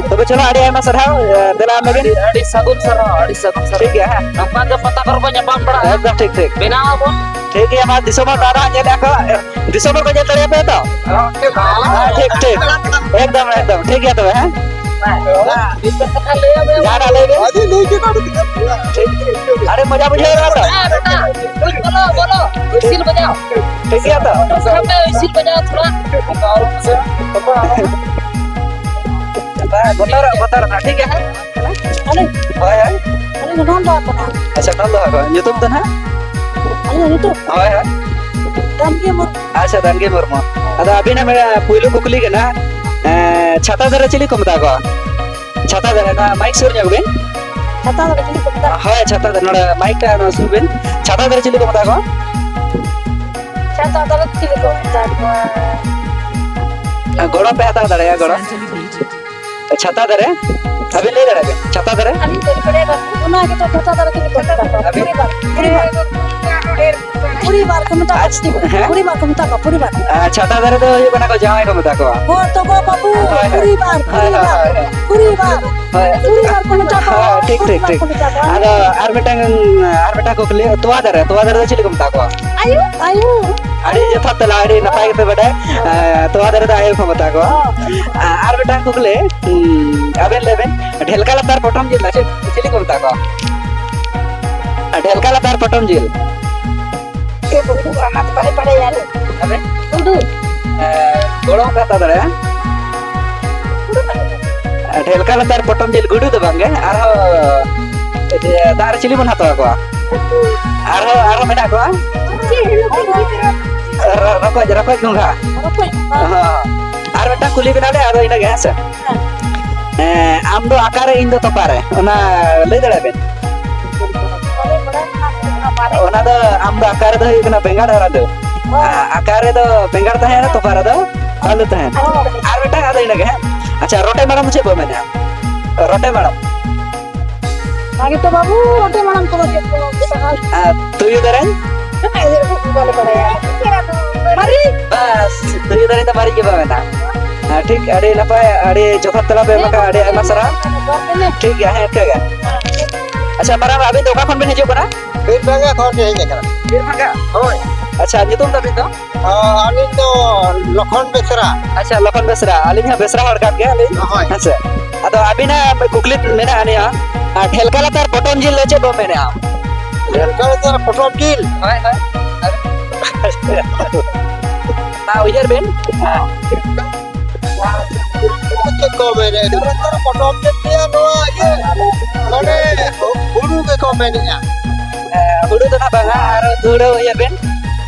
ᱛᱚᱵᱮ ᱪᱚᱞᱚ, ᱟᱹᱰᱤ ᱟᱭᱢᱟ ᱥᱟᱨᱦᱟᱣ᱾ ᱮ, ᱫᱮᱞᱟ ᱟᱢ ᱜᱮ᱾ ᱟᱹᱰᱤ, ᱟᱹᱰᱤ ᱥᱟᱹᱜᱩᱱ ᱥᱟᱨᱦᱟᱣ, ᱟᱹᱰᱤ ᱥᱟᱹᱜᱩᱱ ᱥᱟᱨᱦᱟᱣ᱾ ᱴᱷᱤᱠ ᱜᱮᱭᱟ, ᱦᱮᱸ᱾ ᱱᱚᱝᱠᱟ ᱜᱮ ᱯᱟᱛᱟ ᱠᱚᱨᱮ ᱵᱚᱱ ᱧᱟᱯᱟᱢ ᱵᱟᱲᱟᱜᱼᱟ᱾ ᱮᱠᱫᱚᱢ ᱴᱷᱤᱠ, ᱴᱷᱤᱠ᱾ ᱵᱮᱱᱟᱣ ᱟᱵᱚᱱ᱾ ᱴᱷᱤᱠ ᱜᱮᱭᱟ, ᱢᱟ ᱫᱤᱥᱚᱢ ᱦᱚᱲ ᱫᱟᱫᱟ ᱦᱟᱸᱜ ᱧᱮᱞᱮᱫ ᱠᱚ, ᱮ, ᱫᱤᱥᱚᱢ ᱦᱚᱲ ᱠᱚ ᱧᱮᱞ ᱫᱟᱲᱮᱭᱟᱯᱮ ᱛᱚ? ᱦᱮᱸ, ᱴᱷᱤᱠ, ᱴᱷᱤᱠ᱾ ᱮᱠᱫᱚᱢ, ᱮᱠᱫᱚᱢ᱾ ᱴᱷᱤᱠ ᱜᱮᱭᱟ ᱛᱚᱵᱮ, ᱦᱮᱸ? ᱡᱟᱦᱟᱱᱟᱜ ᱞᱟᱹᱭ ᱵᱮᱱ᱾ ᱟᱹᱰᱤ ᱢᱚᱡᱟ ᱵᱩᱡᱷᱟᱹᱣ ᱮᱱᱟ ᱛᱚ? ᱦᱮᱸ, ᱵᱮᱴᱟ᱾ ᱵᱚᱞᱚ, ᱵᱚᱞᱚ᱾ ᱤᱥᱤᱱ ᱵᱟᱡᱟᱣ᱾ ᱴᱷᱤᱠ ᱜᱮᱭᱟ ᱛᱚ? ᱥᱟᱢᱱᱮ ᱤᱥᱤᱱ ᱵᱟᱡᱟᱣ ᱛᱷᱚᱲᱟ᱾ ᱵᱟᱭ ᱵᱚᱛᱚᱨᱚᱜ, ᱵᱚᱛᱚᱨᱚᱜ ᱠᱟᱱᱟ, ᱴᱷᱤᱠ ᱜᱮᱭᱟ, ᱦᱮᱸ? ᱟᱹᱞᱤᱧ? ᱦᱳᱭ, ᱦᱳᱭ᱾ ᱟᱹᱞᱤᱧ ᱫᱚ ᱱᱚᱣᱟ ᱫᱚ ᱠᱟᱱᱟ᱾ ᱟᱪᱪᱷᱟ, ᱱᱚᱣᱟ ᱫᱚ ᱠᱟᱱᱟ᱾ ᱧᱩᱛᱩᱢ ᱫᱚ ᱱᱟᱦᱟᱜ? ᱟᱹᱞᱤᱧᱟᱜ ᱧᱩᱛᱩᱢ? ᱦᱳᱭ, ᱦᱳᱭ᱾ ᱫᱟᱱᱜᱤ ᱢᱩᱨᱢᱩ᱾ ᱟᱪᱪᱷᱟ, ᱫᱟᱱᱜᱤ ᱢᱩᱨᱢᱩ᱾ ᱟᱫᱚ ᱟᱹᱵᱤᱱᱟᱜ ᱢᱤᱫᱴᱟᱝ ᱯᱩᱭᱞᱩ ᱠᱩᱠᱞᱤ ᱠᱟᱱᱟ, ᱮᱸ, ᱪᱷᱟᱛᱟ ᱫᱟᱨᱮ ᱪᱤᱞᱤ ᱠᱚ ᱢᱮᱛᱟ ᱠᱚᱣᱟ? ᱪᱷᱟᱛᱟ ᱫᱟᱨᱮ, ᱱᱚᱣᱟ ᱢᱟᱭᱤᱠ ᱥᱩᱨ ᱧᱚᱜ ᱵᱤᱱ᱾ ᱪᱷᱟᱛᱟ ᱫᱟᱨᱮ ᱪᱤᱞᱤ ᱠᱚ ᱢᱮᱛᱟ ᱠᱚᱣᱟ? ᱦᱳᱭ, ᱪᱷᱟᱛᱟ ᱫᱟᱨᱮ, ᱱᱚᱰᱮ ᱢᱟᱭᱤᱠ ᱴᱟᱜ ᱱᱚᱣᱟ ᱥᱩᱨ ᱵᱤᱱ᱾ ᱪᱷᱟᱛᱟ ᱫᱟᱨᱮ ᱪᱤᱞᱤ ᱠᱚ ᱢᱮᱛᱟ ᱠᱚᱣᱟ? ᱪᱷᱟᱛᱟ ᱫᱟᱨᱮ ᱪᱤᱞᱤ ᱠᱚ ᱢᱮᱛᱟ ᱠᱚᱣᱟ? ᱜᱚᱲᱚ ᱯᱮ ᱦᱟᱛᱟᱣ ᱫᱟᱲᱮᱭᱟᱜᱼᱟ, ᱜᱚᱲᱚ᱾ ᱪᱷᱟᱛᱟ ᱫᱟᱨᱮ, ᱟᱹᱵᱤᱱ ᱞᱟᱹᱭ ᱫᱟᱲᱮᱭᱟᱜ ᱵᱤᱱ? ᱪᱷᱟᱛᱟ ᱫᱟᱨᱮ? ᱟᱹᱞᱤᱧ ᱫᱚ ᱡᱚᱛᱚ ᱫᱟᱨᱮ ᱛᱮᱜᱮ ᱠᱚ ᱢᱮᱛᱟ ᱠᱚᱣᱟ᱾ ᱟᱹᱵᱤᱱ? ᱯᱚᱨᱤᱵᱟᱨ᱾ ᱯᱚᱨᱤᱵᱟᱨ᱾ ᱯᱚᱨᱤᱵᱟᱨ ᱠᱚ ᱢᱮᱛᱟ ᱠᱚᱣᱟ᱾ ᱟᱪᱪᱷᱟ, ᱦᱮᱸ? ᱯᱚᱨᱤᱵᱟᱨ ᱠᱚ ᱢᱮᱛᱟ ᱠᱚᱣᱟ, ᱯᱚᱨᱤᱵᱟᱨ᱾ ᱟᱨ ᱪᱷᱟᱛᱟ ᱫᱟᱨᱮ ᱫᱚ ᱦᱩᱭᱩᱜ ᱠᱟᱱᱟ ᱠᱚ ᱡᱟᱶᱟᱭ ᱠᱚ ᱢᱮᱛᱟ ᱠᱚᱣᱟ᱾ ᱦᱳᱭ, ᱛᱚ ᱜᱚ ᱵᱟᱹᱵᱩ, ᱦᱳᱭ, ᱦᱳᱭ᱾ ᱯᱚᱨᱤᱵᱟᱨ, ᱦᱳᱭ, ᱦᱳᱭ, ᱯᱚᱨᱤᱵᱟᱨ, ᱦᱳᱭ, ᱦᱳᱭ᱾ ᱯᱚᱨᱤᱵᱟᱨ᱾ ᱦᱳᱭ᱾ ᱯᱚᱨᱤᱵᱟᱨ ᱠᱚ ᱢᱮᱛᱟ ᱠᱚᱣᱟ, ᱦᱳᱭ, ᱴᱷᱤᱠ, ᱴᱷᱤᱠ, ᱯᱚᱨᱤᱵᱟᱨ ᱴᱷᱤᱠ᱾ ᱠᱚ ᱢᱮᱛᱟ ᱠᱚᱣᱟ᱾ ᱟᱫᱚ ᱟᱨ ᱢᱤᱫᱴᱟᱝ, ᱟᱨ ᱢᱤᱫᱴᱟᱝ ᱠᱩᱠᱞᱤ, ᱛᱚᱣᱟ ᱫᱟᱨᱮ, ᱛᱚᱣᱟ ᱫᱟᱨᱮ ᱫᱚ ᱪᱤᱞᱤ ᱠᱚ ᱢᱮᱛᱟ ᱠᱚᱣᱟ? ᱟᱭᱩ, ᱟᱭᱩ᱾ ᱟᱹᱰᱤ ᱡᱚᱛᱷᱟᱛ ᱛᱮᱞᱟ, ᱟᱹᱰᱤ ᱱᱟᱯᱟᱭ ᱜᱮᱯᱮ ᱵᱟᱰᱟᱭᱟ᱾ ᱦᱳᱭ᱾ ᱮᱸ, ᱛᱚᱣᱟ ᱫᱟᱨᱮ ᱫᱚ ᱟᱭᱩ ᱠᱚ ᱢᱮᱛᱟ ᱠᱚᱣᱟ᱾ ᱦᱳᱭ᱾ ᱟ-, ᱟᱨ ᱢᱤᱫᱴᱟᱝ ᱠᱩᱠᱞᱤ, ᱩᱸ, ᱟᱵᱮᱱ ᱞᱟᱹᱭ ᱵᱮᱱ, ᱰᱷᱮᱞᱠᱟ ᱞᱟᱛᱟᱨ ᱯᱚᱴᱚᱢ ᱡᱤᱞ ᱫᱚ ᱪᱮᱫ, ᱪᱤᱞᱤ ᱠᱚ ᱢᱮᱛᱟ ᱠᱚᱣᱟ? ᱰᱷᱮᱞᱠᱟ ᱞᱟᱛᱟᱨ ᱯᱚᱴᱚᱢ ᱡᱤᱞ᱾ ᱪᱮᱫ ᱠᱚ ᱢᱮᱛᱟ ᱠᱚᱣᱟ? ᱚᱱᱟ ᱫᱚ ᱵᱟᱞᱮ ᱵᱟᱲᱟᱭᱟ ᱟᱞᱮ᱾ ᱟᱵᱮᱱ? ᱜᱩᱰᱩ᱾ ᱮ, ᱜᱚᱲᱚᱢ ᱠᱟᱛᱷᱟ ᱫᱟᱲᱮᱭᱟᱜᱼᱟ᱾ ᱰᱷᱮᱞᱠᱟ ᱞᱟᱛᱟᱨ ᱯᱚᱴᱚᱢ ᱡᱤᱞ ᱜᱩᱰᱩ ᱫᱚ ᱵᱟᱝᱜᱮ, ᱟᱨᱦᱚᱸ ᱤᱭᱟᱹ, ᱫᱟᱜ ᱨᱮ ᱪᱤᱞᱤ ᱵᱚᱱ ᱦᱟᱛᱟᱣ ᱠᱚᱣᱟ? ᱟᱨᱦᱚᱸ, ᱟᱨᱦᱚᱸ ᱢᱮᱱᱟᱜ ᱠᱚᱣᱟ? ᱨᱚ-, ᱨᱚᱠᱚᱡ, ᱨᱚᱠᱚᱡ ᱜᱚᱸᱜᱷᱟ᱾ ᱨᱚᱠᱚᱡ ᱜᱚᱸᱜᱷᱟ᱾ ᱦᱚᱸ᱾ ᱟᱨ ᱢᱤᱫᱴᱟᱝ ᱠᱩᱞᱤ ᱵᱮᱱᱟ ᱞᱮ, ᱟᱫᱚ ᱤᱱᱟᱹᱜᱮ, ᱦᱮᱸ ᱥᱮ? ᱦᱮᱸ᱾ ᱮᱸ, ᱟᱢ ᱫᱚ ᱚᱠᱟᱨᱮ, ᱤᱧ ᱫᱚ ᱛᱚᱯᱟᱨᱮ, ᱚᱱᱟ ᱞᱟᱹᱭ ᱫᱟᱲᱮᱭᱟᱜ ᱵᱮᱱ? ᱚᱱᱟ ᱫᱚ, ᱟᱢ ᱫᱚ ᱚᱠᱟᱨᱮ ᱫᱚ ᱦᱩᱭᱩᱜ ᱠᱟᱱᱟ ᱵᱮᱸᱜᱟᱲ ᱟᱨ ᱟᱹᱞᱩ᱾ ᱦᱚᱸ᱾ ᱟ-, ᱚᱠᱟᱨᱮ ᱫᱚ ᱵᱮᱸᱜᱟᱲ ᱛᱟᱦᱮᱱᱟ, ᱛᱚᱯᱟ ᱨᱮᱫᱚ ᱟᱹᱞᱩ ᱛᱟᱦᱮᱱᱟ᱾ ᱦᱚᱸ᱾ ᱟᱨ ᱢᱤᱫᱴᱟᱝ ᱟᱫᱚ ᱤᱱᱟᱹᱜᱮ, ᱦᱮᱸ᱾ ᱟᱪᱪᱷᱟ, ᱨᱚᱴᱮ ᱢᱟᱲᱟᱢ ᱪᱮᱫ ᱵᱚ ᱢᱮᱱᱟ? ᱨᱚᱴᱮ ᱢᱟᱲᱟᱢ᱾ ᱚᱱᱟ ᱜᱮᱛᱚ ᱵᱟᱹᱵᱩ, ᱨᱚᱴᱮ ᱢᱟᱲᱟᱢ ᱠᱚᱫᱚ ᱪᱮᱫ ᱠᱚ ᱢᱮᱛᱟᱜᱼᱟ? ᱟᱨ ᱛᱩᱭᱩ ᱫᱮᱨᱮᱧ? ᱦᱮᱸ, ᱵᱟᱞᱮ ᱵᱟᱲᱟᱭᱟ᱾ ᱢᱟᱹᱨᱤᱪ? ᱵᱟᱥ, ᱛᱩᱭᱩ ᱫᱮᱨᱮᱧ ᱫᱚ ᱢᱟᱹᱨᱤᱪ ᱜᱮ ᱵᱟᱝ ᱢᱮᱱᱟᱜᱼᱟ᱾ ᱦᱮᱸ, ᱴᱷᱤᱠ, ᱟᱹᱰᱤ ᱱᱟᱯᱟᱭ, ᱟᱹᱰᱤ ᱡᱚᱛᱷᱟᱛ ᱛᱮᱞᱟ ᱯᱮ ᱮᱢ ᱟᱠᱟᱫᱟ, ᱟᱹᱰᱤ ᱟᱭᱢᱟ ᱥᱟᱨᱦᱟᱣ᱾ ᱴᱷᱤᱠ ᱜᱮᱭᱟ, ᱦᱮᱸ, ᱴᱷᱤᱠ ᱜᱮᱭᱟ᱾ ᱟᱪᱪᱷᱟ, ᱢᱟᱨᱟᱝ, ᱟᱹᱵᱤᱱ ᱫᱚ ᱚᱠᱟ ᱠᱷᱚᱱ ᱵᱤᱱ ᱦᱤᱡᱩᱜ ᱠᱟᱱᱟ? ᱵᱤᱨᱵᱷᱟᱸᱜᱟ ᱠᱷᱚᱱ ᱞᱤᱧ ᱦᱮᱡ ᱟᱠᱟᱱᱟ᱾ ᱵᱤᱨᱵᱷᱟᱸᱜᱟ? ᱦᱳᱭ᱾ ᱟᱪᱪᱷᱟ, ᱧᱩᱛᱩᱢ ᱛᱟᱵᱤᱱ ᱫᱚ? ᱚ, ᱟᱹᱞᱤᱧ ᱫᱚ ᱞᱚᱠᱷᱚᱱ ᱵᱮᱥᱨᱟ᱾ ᱟᱪᱪᱷᱟ, ᱞᱚᱠᱷᱚᱱ ᱵᱮᱥᱨᱟ, ᱟᱹᱞᱤᱧ ᱦᱚᱸ ᱵᱮᱥᱨᱟ ᱦᱚᱲ ᱠᱟᱱ ᱜᱮᱭᱟᱞᱤᱧ᱾ ᱦᱳᱭ᱾ ᱦᱮᱸ ᱥᱮ? ᱟᱫᱚ ᱟᱹᱵᱤᱱᱟᱜ ᱠᱩᱠᱞᱤ ᱢᱮᱱᱟᱜᱼᱟ ᱱᱤᱭᱟᱹ, ᱟᱨ ᱰᱷᱮᱞᱠᱟ ᱞᱟᱛᱟᱨ ᱯᱚᱴᱚᱢ ᱡᱤᱞ ᱫᱚ ᱪᱮᱫ ᱵᱚ ᱢᱮᱱᱮᱜᱼᱟ? ᱰᱷᱮᱞᱠᱟ ᱞᱟᱛᱟᱨ ᱯᱚᱴᱚᱢ ᱡᱤᱞ? ᱦᱳᱭ, ᱦᱳᱭ᱾ ᱢᱟ ᱩᱭᱦᱟᱹᱨ ᱵᱮᱱ᱾ ᱪᱮᱫ ᱠᱚ ᱢᱮᱱᱮᱫ? ᱯᱚᱴᱚᱢ ᱪᱮᱫ ᱜᱮᱭᱟ ᱱᱚᱣᱟ ᱤᱭᱟᱹ, ᱢᱟᱱᱮ ᱦᱩᱲᱩ ᱜᱮᱠᱚ ᱢᱮᱱᱮᱫᱼᱟ᱾ ᱦᱮᱸ, ᱦᱩᱲᱩ ᱫᱚ ᱱᱟᱜ ᱵᱟᱝᱟ, ᱟᱨ ᱫᱷᱩᱲᱟᱹ ᱤᱭᱟᱹ ᱵᱮᱱ,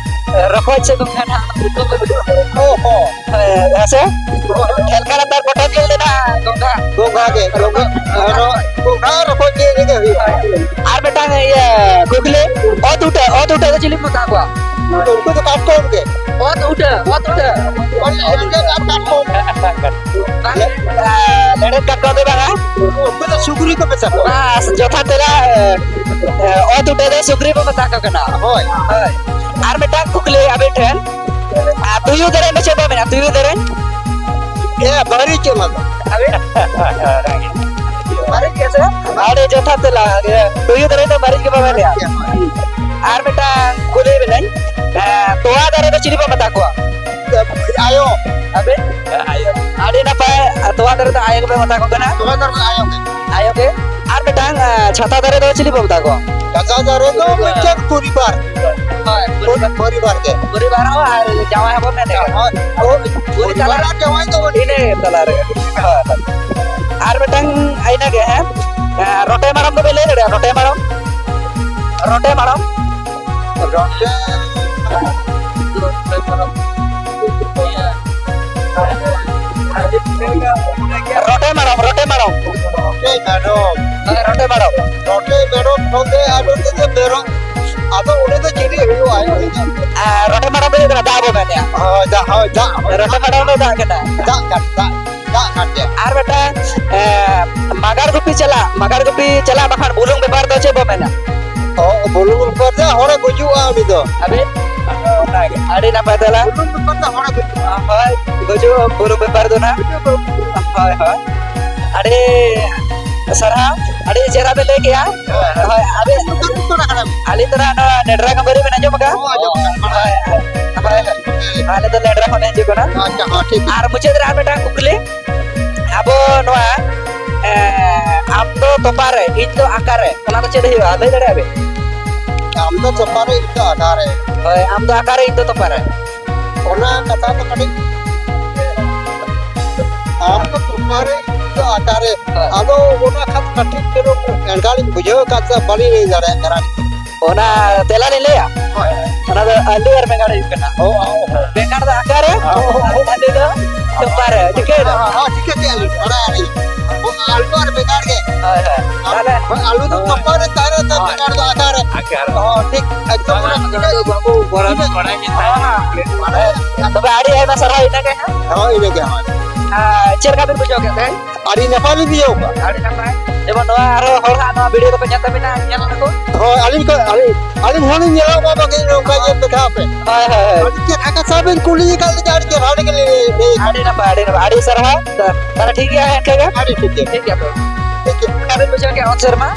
ᱨᱚᱠᱚᱡ ᱥᱮ ᱜᱚᱝᱜᱷᱟ ᱱᱟᱜ᱾ ᱚ, ᱦᱚᱸ᱾ ᱦᱮᱸ, ᱦᱮᱸ ᱥᱮ? ᱰᱷᱮᱞᱠᱟ ᱞᱟᱛᱟᱨ ᱯᱚᱴᱚᱢ ᱡᱤᱞ ᱫᱚ ᱱᱟᱜ ᱜᱚᱝᱜᱷᱟ᱾ ᱜᱚᱝᱜᱷᱟ ᱜᱮ, ᱜᱚᱝᱜᱷᱟ, ᱟᱨ ᱜᱚᱝᱜᱷᱟ ᱨᱚᱠᱚᱡ ᱡᱤᱞ ᱜᱮ ᱦᱩᱭᱩᱜᱼᱟ᱾ ᱟᱨ ᱢᱤᱫᱴᱟᱝ ᱤᱭᱟᱹ ᱠᱩᱠᱞᱤ, ᱚᱛ ᱩᱴᱟᱹ, ᱚᱛ ᱩᱴᱟᱹ ᱫᱚ ᱪᱤᱞᱤ ᱠᱚ ᱢᱮᱛᱟ ᱠᱚᱣᱟ? ᱩᱱᱠᱩ ᱫᱚ ᱠᱟᱴᱠᱚᱢ ᱜᱮ᱾ ᱚ, ᱚᱛ ᱩᱴᱟᱹ, ᱚᱛ ᱩᱴᱟᱹ᱾ ᱚᱱᱮ ᱞᱮᱸᱰᱮᱫ ᱟᱨ ᱠᱟᱴᱠᱚᱢ᱾ ᱞᱮᱸᱰᱮᱫ ᱠᱟᱴᱠᱚᱢ ᱫᱚ ᱵᱟᱝᱟ᱾ ᱩᱱᱠᱩ ᱫᱚ ᱥᱩᱠᱨᱤ ᱠᱚ ᱢᱮᱛᱟ ᱠᱚᱣᱟ᱾ ᱵᱟᱥ, ᱡᱚᱛᱷᱟᱛ ᱛᱮᱞᱟ, ᱮ, ᱮ, ᱚᱛ ᱩᱴᱟᱹ ᱫᱚ ᱥᱩᱠᱨᱤ ᱵᱚ ᱢᱮᱛᱟ ᱠᱚ ᱠᱟᱱᱟ᱾ ᱦᱳᱭ᱾ ᱦᱳᱭ᱾ ᱟᱨ ᱢᱤᱫᱴᱟᱝ ᱠᱩᱠᱞᱤ ᱟᱵᱮᱱ ᱴᱷᱮᱱ, ᱟᱨ ᱛᱩᱭᱩ ᱫᱟᱨᱮ ᱫᱚ ᱪᱮᱫ ᱵᱚ ᱢᱮᱱᱟ? ᱛᱩᱭᱩ ᱫᱟᱨᱮ? ᱮ, ᱢᱟᱹᱨᱤᱪ ᱚᱱᱟ ᱫᱚ᱾ ᱟᱵᱮᱱ? ᱢᱟᱹᱨᱤᱪ ᱜᱮ ᱥᱮ? ᱟᱹᱰᱤ ᱡᱚᱛᱷᱟᱛ ᱛᱮᱞᱟ᱾ ᱤᱭᱟᱹ, ᱛᱩᱭᱩ ᱫᱟᱨᱮ ᱫᱚ ᱢᱟᱹᱨᱤᱪ ᱜᱮ ᱵᱟᱵᱮᱱ ᱞᱟᱹᱭᱟ᱾ ᱟᱨ ᱢᱤᱫᱴᱟᱝ ᱠᱩᱞᱤ ᱵᱮᱱᱟᱹᱧ, ᱮ, ᱛᱚᱣᱟ ᱫᱟᱨᱮ ᱫᱚ ᱪᱤᱞᱤ ᱵᱚ ᱢᱮᱛᱟ ᱠᱚᱣᱟ? ᱟᱭᱳ᱾ ᱟᱵᱮᱱ? ᱟᱭᱳ᱾ ᱟᱹᱰᱤ ᱱᱟᱯᱟᱭ, ᱛᱚᱣᱟ ᱫᱟᱨᱮ ᱫᱚ ᱟᱭᱳ ᱜᱮᱯᱮ ᱢᱮᱛᱟ ᱠᱚ ᱠᱟᱱᱟ? ᱛᱚᱣᱟ ᱫᱟᱨᱮ ᱫᱚ ᱟᱭᱳ ᱜᱮ᱾ ᱟᱭᱳ ᱜᱮ᱾ ᱟᱨ ᱢᱤᱫᱴᱟᱝ, ᱮ, ᱪᱷᱟᱛᱟ ᱫᱟᱨᱮ ᱫᱚ ᱪᱤᱞᱤ ᱵᱚ ᱢᱮᱛᱟ ᱠᱚᱣᱟ? ᱪᱷᱟᱛᱟ ᱫᱟᱨᱮ ᱫᱚ ᱢᱤᱫᱴᱟᱝ ᱯᱚᱨᱤᱵᱟᱨ᱾ ᱦᱳᱭ, ᱯᱚᱨᱤᱵᱟᱨ᱾ ᱯᱚᱨᱤᱵᱟᱨ ᱜᱮ᱾ ᱯᱚᱨᱤᱵᱟᱨ ᱦᱚᱸ ᱟᱨ ᱡᱟᱶᱟᱭ ᱦᱚᱸᱵᱚ ᱢᱮᱱᱮᱫ ᱠᱟᱱᱟ᱾ ᱦᱳᱭ, ᱦᱳᱭ᱾ ᱯᱚᱨᱤᱵᱟᱨ ᱟᱨ ᱡᱟᱶᱟᱭ ᱫᱚ ᱵᱟᱹᱱᱩᱜ᱾ ᱤᱱᱟᱹ ᱛᱟᱞᱟ ᱨᱮ᱾ ᱦᱳᱭ᱾ ᱟᱨ ᱢᱤᱫᱴᱟᱝ ᱤᱱᱟᱹ ᱜᱮ, ᱦᱮᱸ? ᱮ, ᱨᱚᱴᱮ ᱢᱟᱲᱚᱢ ᱫᱚᱵᱮᱱ ᱞᱟᱹᱭ ᱫᱟᱲᱮᱭᱟᱜᱼᱟ? ᱨᱚᱴᱮ ᱢᱟᱲᱚᱢ? ᱨᱚᱴᱮ ᱢᱟᱲᱚᱢ? ᱨᱚᱴᱮ, ᱨᱚᱴᱮ ᱢᱟᱲᱚᱢ, ᱨᱚᱴᱮ ᱢᱟᱲᱚᱢ᱾ ᱨᱚᱴᱮ ᱢᱟᱲᱚᱢ᱾ ᱦᱮᱸ, ᱨᱚᱴᱮ ᱢᱟᱲᱚᱢ᱾ ᱨᱚᱴᱮ ᱢᱟᱲᱚᱢ ᱠᱷᱚᱱ ᱫᱚ ᱟᱨ ᱩᱱᱤ ᱫᱚ ᱢᱮᱨᱚᱢ᱾ ᱟᱫᱚ ᱩᱱᱤ ᱫᱚ ᱪᱤᱞᱤ ᱦᱩᱭᱩᱜᱼᱟ? ᱟᱨ ᱨᱚᱴᱮ ᱢᱟᱲᱚᱢ ᱫᱚ ᱦᱩᱭᱩᱜ ᱠᱟᱱᱟ ᱫᱟᱜ ᱵᱚ ᱢᱮᱱᱮᱜᱼᱟ᱾ ᱦᱳᱭ, ᱫᱟᱜ, ᱦᱳᱭ, ᱫᱟᱜ, ᱦᱳᱭ᱾ ᱨᱚᱴᱮ ᱢᱟᱲᱚᱢ ᱫᱚ ᱫᱟᱜ ᱠᱟᱱᱟ᱾ ᱫᱟᱜ ᱠᱟᱱ, ᱫᱟᱜ, ᱫᱟᱜ ᱠᱟᱱ ᱜᱮᱭᱟ᱾ ᱟᱨ ᱢᱤᱫᱴᱟᱝ, ᱮ, ᱢᱟᱜᱟᱲ ᱜᱩᱯᱤ ᱪᱟᱞᱟᱜ, ᱢᱟᱜᱟᱲ ᱜᱩᱯᱤ ᱪᱟᱞᱟᱜ ᱵᱟᱠᱷᱟᱱ ᱵᱩᱞᱩᱝ ᱵᱮᱯᱟᱨ ᱫᱚ ᱪᱮᱫ ᱵᱚ ᱢᱮᱱᱟ? ᱚ, ᱵᱩᱞᱩᱝ ᱵᱮᱯᱟᱨ ᱫᱚ ᱦᱚᱲᱮ ᱜᱩᱡᱩᱜᱼᱟ ᱩᱱᱤ ᱫᱚ᱾ ᱟᱵᱮᱱ? ᱚᱱᱟᱜᱮ᱾ ᱟᱹᱰᱤ ᱱᱟᱯᱟᱭ ᱛᱮᱞᱟ᱾ ᱵᱩᱞᱩᱝ ᱵᱮᱯᱟᱨ ᱫᱚ ᱦᱚᱲᱮ ᱜᱩᱡᱩᱜᱼᱟ᱾ ᱦᱳᱭ, ᱜᱩᱡᱩᱜ, ᱵᱩᱞᱩᱝ ᱵᱮᱯᱟᱨ ᱫᱚ ᱱᱟᱜ᱾ ᱦᱳᱭ, ᱦᱳᱭ᱾ ᱟᱹᱰᱤ ᱥᱟᱨᱦᱟᱣ, ᱟᱹᱰᱤ ᱪᱮᱦᱨᱟ ᱵᱮᱱ ᱞᱟᱹᱭ ᱠᱮᱜᱼᱟ᱾ ᱦᱳᱭ, ᱟᱵᱮᱱ, ᱚᱠᱟ ᱠᱷᱚᱱ ᱠᱟᱱᱟ ᱵᱮᱱ? ᱟᱹᱞᱤᱧ ᱫᱚ ᱱᱟᱜ ᱱᱚᱣᱟ ᱱᱮᱰᱨᱟ ᱠᱟᱢᱵᱟᱹᱨᱤ ᱵᱮᱱ ᱟᱸᱡᱚᱢ ᱟᱠᱟᱫᱼᱟ? ᱦᱚᱸ, ᱟᱸᱡᱚᱢ ᱟᱠᱟᱫ ᱜᱮᱭᱟ᱾ ᱦᱳᱭ, ᱦᱳᱭ, ᱦᱳᱭ᱾ ᱟᱞᱮ ᱫᱚ ᱱᱮᱰᱨᱟ ᱠᱷᱚᱱ ᱞᱮ ᱦᱤᱡᱩᱜ ᱠᱟᱱᱟ᱾ ᱟᱪᱪᱷᱟ, ᱦᱚᱸ, ᱴᱷᱤᱠ᱾ ᱟᱨ ᱢᱩᱪᱟᱹᱫ ᱨᱮ ᱟᱨ ᱢᱤᱫᱴᱟᱝ ᱠᱩᱠᱞᱤ, ᱟᱵᱚ ᱱᱚᱣᱟ, ᱮ, ᱟᱢ ᱫᱚ ᱛᱚᱯᱟ ᱨᱮ, ᱤᱧ ᱫᱚ ᱟᱠᱟ ᱨᱮ, ᱚᱱᱟ ᱫᱚ ᱪᱮᱫ ᱦᱩᱭᱩᱜᱼᱟ? ᱞᱟᱹᱭ ᱫᱟᱲᱮᱭᱟᱜᱼᱟ ᱵᱮᱱ? ᱟᱢ ᱫᱚ ᱛᱚᱯᱟ ᱨᱮ, ᱤᱧ ᱫᱚ ᱟᱠᱟ ᱨᱮ᱾ ᱦᱳᱭ, ᱟᱢ ᱫᱚ ᱟᱠᱟ ᱨᱮ, ᱤᱧ ᱫᱚ ᱛᱚᱯᱟ ᱨᱮ᱾ ᱚᱱᱟ ᱠᱟᱛᱷᱟ ᱫᱚ ᱠᱟᱹᱴᱤᱡ, ᱟᱢ ᱫᱚ ᱛᱚᱯᱟ ᱨᱮ, ᱤᱧ ᱫᱚ ᱟᱠᱟ ᱨᱮ᱾ ᱦᱳᱭ᱾ ᱟᱫᱚ ᱚᱱᱟ ᱠᱷᱟᱱ ᱠᱟᱹᱴᱤᱡ ᱪᱩᱞᱩᱝ ᱮᱸᱰᱜᱟᱲᱤᱧ ᱵᱩᱡᱷᱟᱹᱣ ᱟᱠᱟᱫ ᱛᱮ ᱵᱟᱹᱞᱤᱧ ᱞᱟᱹᱭ ᱫᱟᱲᱮᱭᱟᱜ ᱠᱟᱱᱟ᱾ ᱚᱱᱟ ᱛᱮᱞᱟ ᱞᱤᱧ ᱞᱟᱹᱭᱟ? ᱦᱳᱭ᱾ ᱚᱱᱟ ᱫᱚ ᱟᱹᱞᱩ ᱟᱨ ᱵᱮᱸᱜᱟᱲ ᱦᱩᱭᱩᱜ ᱠᱟᱱᱟ᱾ ᱚ, ᱚ, ᱚ᱾ ᱵᱮᱸᱜᱟᱲ ᱫᱚ ᱟᱠᱟ ᱨᱮ? ᱚ, ᱚ, ᱚ᱾ ᱟᱹᱞᱩ ᱫᱚ ᱛᱚᱯᱟ ᱨᱮ᱾ ᱴᱷᱤᱠᱟᱹᱭᱮᱱᱟ? ᱦᱚᱸ, ᱦᱚᱸ, ᱴᱷᱤᱠᱟᱹ ᱠᱮᱜᱼᱟ ᱞᱤᱧ᱾ ᱵᱟᱲᱟᱭ ᱟᱹᱞᱤᱧ᱾ ᱚ, ᱟᱹᱞᱩ ᱟᱨ ᱵᱮᱸᱜᱟᱲ ᱜᱮ᱾ ᱦᱳᱭ, ᱦᱳᱭ᱾ ᱟᱨ ᱟᱞᱮ ᱟᱞᱩ ᱫᱚ ᱦᱳᱭ᱾ ᱛᱚᱯᱟ ᱨᱮ ᱛᱟᱦᱮᱱᱟ, ᱛᱚ ᱦᱳᱭ᱾ ᱵᱮᱸᱜᱟᱲ ᱫᱚ ᱟᱫᱟ ᱨᱮ᱾ ᱟᱪᱪᱷᱟ᱾ ᱦᱚᱸ, ᱴᱷᱤᱠ, ᱮᱠᱫᱚᱢ ᱵᱟᱝ, ᱚᱱᱟ ᱚᱱᱟ ᱫᱚ ᱵᱟᱵᱩ ᱵᱚᱨᱟ ᱫᱚ ᱵᱟᱲᱟᱭ ᱜᱮ ᱛᱟᱦᱮᱸ᱾ ᱦᱚᱸ, ᱦᱚᱸ᱾ ᱛᱚᱵᱮ ᱟᱹᱰᱤ ᱟᱭᱢᱟ ᱥᱟᱨᱦᱟᱣ ᱤᱱᱟᱹ ᱜᱮ ᱦᱟᱸᱜ᱾ ᱦᱳᱭ, ᱤᱱᱟᱹ ᱜᱮ, ᱦᱳᱭ᱾ ᱟᱨ ᱪᱮᱫ ᱞᱮᱠᱟ ᱵᱤᱱ ᱵᱩᱡᱷᱟᱹᱣ ᱠᱮᱫ ᱛᱟᱦᱮᱸᱫ? ᱟᱹᱰᱤ ᱱᱟᱯᱟᱭ ᱞᱤᱧ ᱵᱩᱡᱷᱟᱹᱣ ᱠᱮᱫᱟ᱾ ᱟᱹᱰᱤ ᱱᱟᱯᱟᱭ᱾ ᱡᱮᱢᱚᱱ ᱱᱚᱣᱟ ᱟᱨᱦᱚᱸ ᱦᱚᱲ ᱦᱟᱸᱜ ᱱᱚᱣᱟ video ᱫᱚᱠᱚ ᱧᱮᱞ ᱛᱟᱵᱤᱱᱟ, ᱧᱮᱞ ᱟᱠᱚ᱾ ᱦᱳᱭ, ᱟᱹᱞᱤᱧ ᱠᱚ, ᱟᱹᱞᱤᱧ, ᱟᱹᱞᱤᱧ ᱦᱚᱸᱞᱤᱧ ᱧᱮᱞᱟ ᱵᱟᱵᱟ ᱜᱮ ᱱᱚᱝᱠᱟ ᱜᱮ ᱫᱮᱠᱷᱟᱣ ᱯᱮ᱾ ᱦᱳᱭ, ᱦᱳᱭ, ᱦᱳᱭ᱾ ᱟᱹᱰᱤ ᱪᱮᱫ ᱟᱠᱟᱥᱟ ᱵᱤᱱ ᱠᱩᱞᱤ ᱟᱠᱟᱫ ᱞᱤᱧᱟ, ᱟᱹᱰᱤ ᱪᱮᱦᱨᱟ ᱜᱮ ᱞᱤᱧ ᱞᱟᱹᱭ ᱟᱠᱟᱫ᱾ ᱟᱹᱰᱤ ᱱᱟᱯᱟᱭ, ᱟᱹᱰᱤ ᱱᱟᱯᱟᱭ, ᱟᱹᱰᱤ ᱥᱟᱨᱦᱟᱣ᱾ ᱛᱟᱦᱞᱮ ᱴᱷᱤᱠ ᱜᱮᱭᱟ, ᱤᱱᱠᱟᱹ ᱜᱮ᱾ ᱟᱹᱰᱤ ᱴᱷᱤᱠ ᱜᱮᱭᱟ᱾ ᱴᱷᱤᱠ ᱜᱮᱭᱟ ᱛᱚ᱾ ᱴᱷᱤᱠ ᱜᱮᱭᱟ᱾ ᱚᱠᱟ ᱵᱤᱱ ᱵᱩᱡᱷᱟᱹᱣ ᱠᱮᱜᱼᱟ ᱚᱛ ᱥᱮᱨᱢᱟ?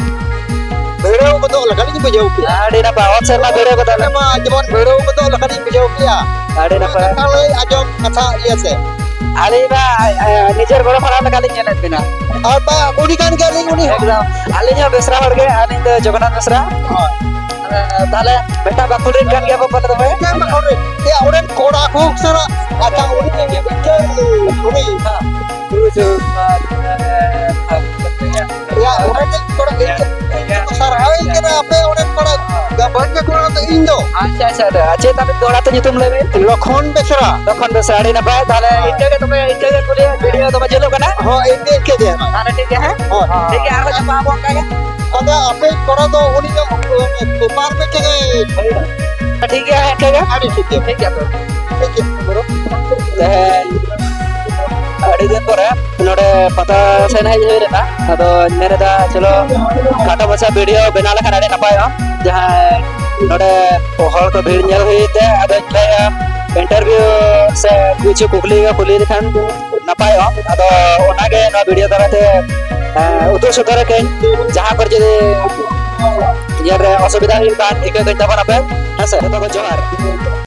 ᱵᱷᱤᱲᱟᱹᱣ ᱜᱚᱫᱚᱜ ᱞᱮᱠᱟᱞᱤᱧ ᱵᱩᱡᱷᱟᱹᱣ ᱠᱮᱜᱼᱟ᱾ ᱟᱹᱰᱤ ᱱᱟᱯᱟᱭ, ᱚᱛ ᱥᱮᱨᱢᱟ ᱵᱷᱤᱲᱟᱹᱣ ᱜᱚᱫᱚᱜ ᱞᱮᱠᱟ᱾ ᱢᱟ ᱡᱮᱢᱚᱱ ᱵᱷᱤᱲᱟᱹᱣ ᱜᱚᱫᱚᱜ ᱞᱮᱠᱟᱞᱤᱧ ᱵᱩᱡᱷᱟᱹᱣ ᱠᱮᱜᱼᱟ᱾ ᱟᱹᱰᱤ ᱱᱟᱯᱟᱭ᱾ ᱠᱟᱛᱷᱟ ᱞᱟᱹᱭ ᱟᱸᱡᱚᱢ ᱠᱟᱛᱷᱟ ᱤᱭᱟᱹ ᱥᱮ᱾ ᱟᱹᱞᱤᱧ ᱢᱟ, ᱮ, ᱱᱤᱡᱮᱨ ᱜᱚᱲᱚᱢ ᱦᱟᱲᱟᱢ ᱞᱮᱠᱟᱞᱤᱧ ᱧᱮᱞᱮᱫ ᱵᱤᱱᱟ᱾ ᱟᱨ ᱵᱟ, ᱩᱱᱤ ᱠᱟᱱ ᱜᱮᱭᱟᱞᱤᱧ, ᱩᱱᱤ ᱦᱚᱸ᱾ ᱮᱠᱫᱚᱢ᱾ ᱟᱹᱞᱤᱧ ᱦᱚᱸ ᱵᱮᱥᱨᱟ ᱦᱚᱲ ᱜᱮ, ᱟᱹᱞᱤᱧ ᱫᱚ ᱡᱚᱜᱚᱱᱱᱟᱛᱷ ᱵᱮᱥᱨᱟ᱾ ᱦᱳᱭ᱾ ᱮ, ᱛᱟᱦᱞᱮ ᱢᱤᱫᱴᱟᱝ ᱵᱟᱠᱷᱳᱞ ᱨᱮᱱ ᱠᱟᱱ ᱜᱮᱭᱟ ᱵᱚ ᱯᱟᱞᱮ ᱫᱚ, ᱦᱳᱭ᱾ ᱪᱮᱫ ᱵᱟᱠᱷᱳᱞ ᱨᱮᱱ? ᱮᱭᱟ, ᱚᱸᱰᱮᱱ ᱠᱚᱲᱟ ᱠᱚ ᱥᱟᱞᱟᱜ, ᱟᱪᱪᱷᱟ, ᱩᱱᱤ ᱩᱱᱤ᱾ ᱦᱮᱸ᱾ ᱩᱱᱤ ᱥᱟᱞᱟᱜ, ᱮ, ᱮᱭᱟ, ᱚᱸᱰᱮᱱ ᱠᱚᱲᱟ ᱜᱮ ᱥᱟᱨᱦᱟᱣᱤᱧ ᱠᱟᱱᱟ, ᱟᱯᱮ ᱚᱸᱰᱮᱱ ᱠᱚᱲᱟ ᱜᱟᱵᱟᱱ ᱜᱮ ᱠᱚᱲᱟ ᱫᱚ ᱤᱧ ᱫᱚ᱾ ᱟᱪᱪᱷᱟ, ᱟᱪᱪᱷᱟ, ᱟᱪᱪᱷᱟ᱾ ᱪᱮᱫ ᱛᱟᱵᱤᱱ ᱠᱚᱲᱟ ᱛᱚ ᱧᱩᱛᱩᱢ ᱞᱟᱹᱭ ᱵᱤᱱ? ᱞᱚᱠᱷᱚᱱ ᱵᱮᱥᱨᱟ᱾ ᱞᱚᱠᱷᱚᱱ ᱵᱮᱥᱨᱟ, ᱟᱹᱰᱤ ᱱᱟᱯᱟᱭ᱾ ᱛᱟᱦᱞᱮ ᱦᱳᱭ᱾ ᱤᱱᱠᱟᱹ ᱜᱮ ᱛᱚᱵᱮ, ᱤᱱᱠᱟᱹ ᱜᱮ ᱠᱩᱞᱤ, video ᱫᱚᱢᱮ ᱡᱷᱟᱹᱞᱚᱜ ᱠᱟᱱᱟ᱾ ᱦᱳᱭ, ᱤᱱᱠᱟᱹ, ᱤᱱᱠᱟᱹ ᱜᱮ᱾ ᱛᱟᱦᱞᱮ ᱴᱷᱤᱠ ᱜᱮᱭᱟ, ᱦᱮᱸ? ᱦᱳᱭ᱾ ᱴᱷᱤᱠ ᱜᱮᱭᱟ, ᱟᱨᱦᱚᱸ ᱧᱟᱯᱟᱢ ᱟᱵᱚ ᱚᱱᱠᱟ ᱜᱮ᱾ ᱟᱫᱚ ᱟᱯᱮ ᱠᱚᱲᱟ ᱫᱚ ᱩᱱᱤ ᱫᱚ ᱯᱮᱯᱟᱨ ᱢᱤᱫᱴᱮᱡ ᱜᱮ᱾ ᱴᱷᱤᱠ ᱜᱮᱭᱟ, ᱦᱮᱸ, ᱴᱷᱤᱠ ᱜᱮᱭᱟ᱾ ᱟᱹᱰᱤ ᱴᱷᱤᱠ ᱜᱮᱭᱟ᱾ ᱴᱷᱤᱠ ᱜᱮᱭᱟ ᱛᱚ᱾ ᱴᱷᱤᱠ ᱜᱮᱭᱟ, ᱵᱨᱚ᱾ ᱛᱮᱦᱮᱧ ᱟᱹᱰᱤ ᱫᱤᱱ ᱯᱚᱨᱮ ᱱᱚᱰᱮ ᱯᱟᱛᱟ ᱥᱮᱱ ᱦᱮᱡ ᱦᱩᱭ ᱞᱮᱱᱟ᱾ ᱟᱫᱚᱧ ᱢᱮᱱ ᱮᱫᱟ, ᱪᱚᱞᱚ, ᱠᱷᱟᱴᱚ ᱢᱟᱪᱷᱟ video ᱵᱮᱱᱟᱣ ᱞᱮᱠᱷᱟᱱ ᱟᱹᱰᱤ ᱱᱟᱯᱟᱭᱚᱜᱼᱟ᱾ ᱡᱟᱦᱟᱸᱭ ᱱᱚᱰᱮ ᱦᱚᱲ ᱠᱚ ᱵᱷᱤᱲ ᱧᱮᱞ ᱦᱩᱭ ᱛᱮ, ᱟᱫᱚᱧ ᱞᱟᱹᱭᱟ, interview ᱥᱮ ᱠᱤᱪᱷᱩ ᱠᱩᱠᱞᱤ ᱠᱚ ᱠᱩᱞᱤ ᱞᱮᱠᱷᱟᱱ ᱱᱟᱯᱟᱭᱚᱜᱼᱟ᱾ ᱟᱫᱚ ᱚᱱᱟᱜᱮ ᱱᱚᱣᱟ video ᱫᱟᱨᱟᱭ ᱛᱮ, ᱮᱸ, ᱩᱫᱩᱜ ᱥᱚᱫᱚᱨ ᱟᱠᱟᱹᱧ᱾ ᱡᱟᱦᱟᱸ ᱠᱚᱨᱮ ᱡᱩᱫᱤ ᱧᱮᱞ ᱨᱮ ᱚᱥᱩᱵᱤᱫᱷᱟ ᱦᱩᱭᱩᱜ ᱠᱷᱟᱱ, ᱤᱠᱟᱹ ᱠᱟᱹᱧ ᱛᱟᱵᱚᱱ ᱟᱯᱮ, ᱦᱮᱸ ᱥᱮ? ᱡᱚᱛᱚ ᱠᱚ ᱡᱚᱦᱟᱨ᱾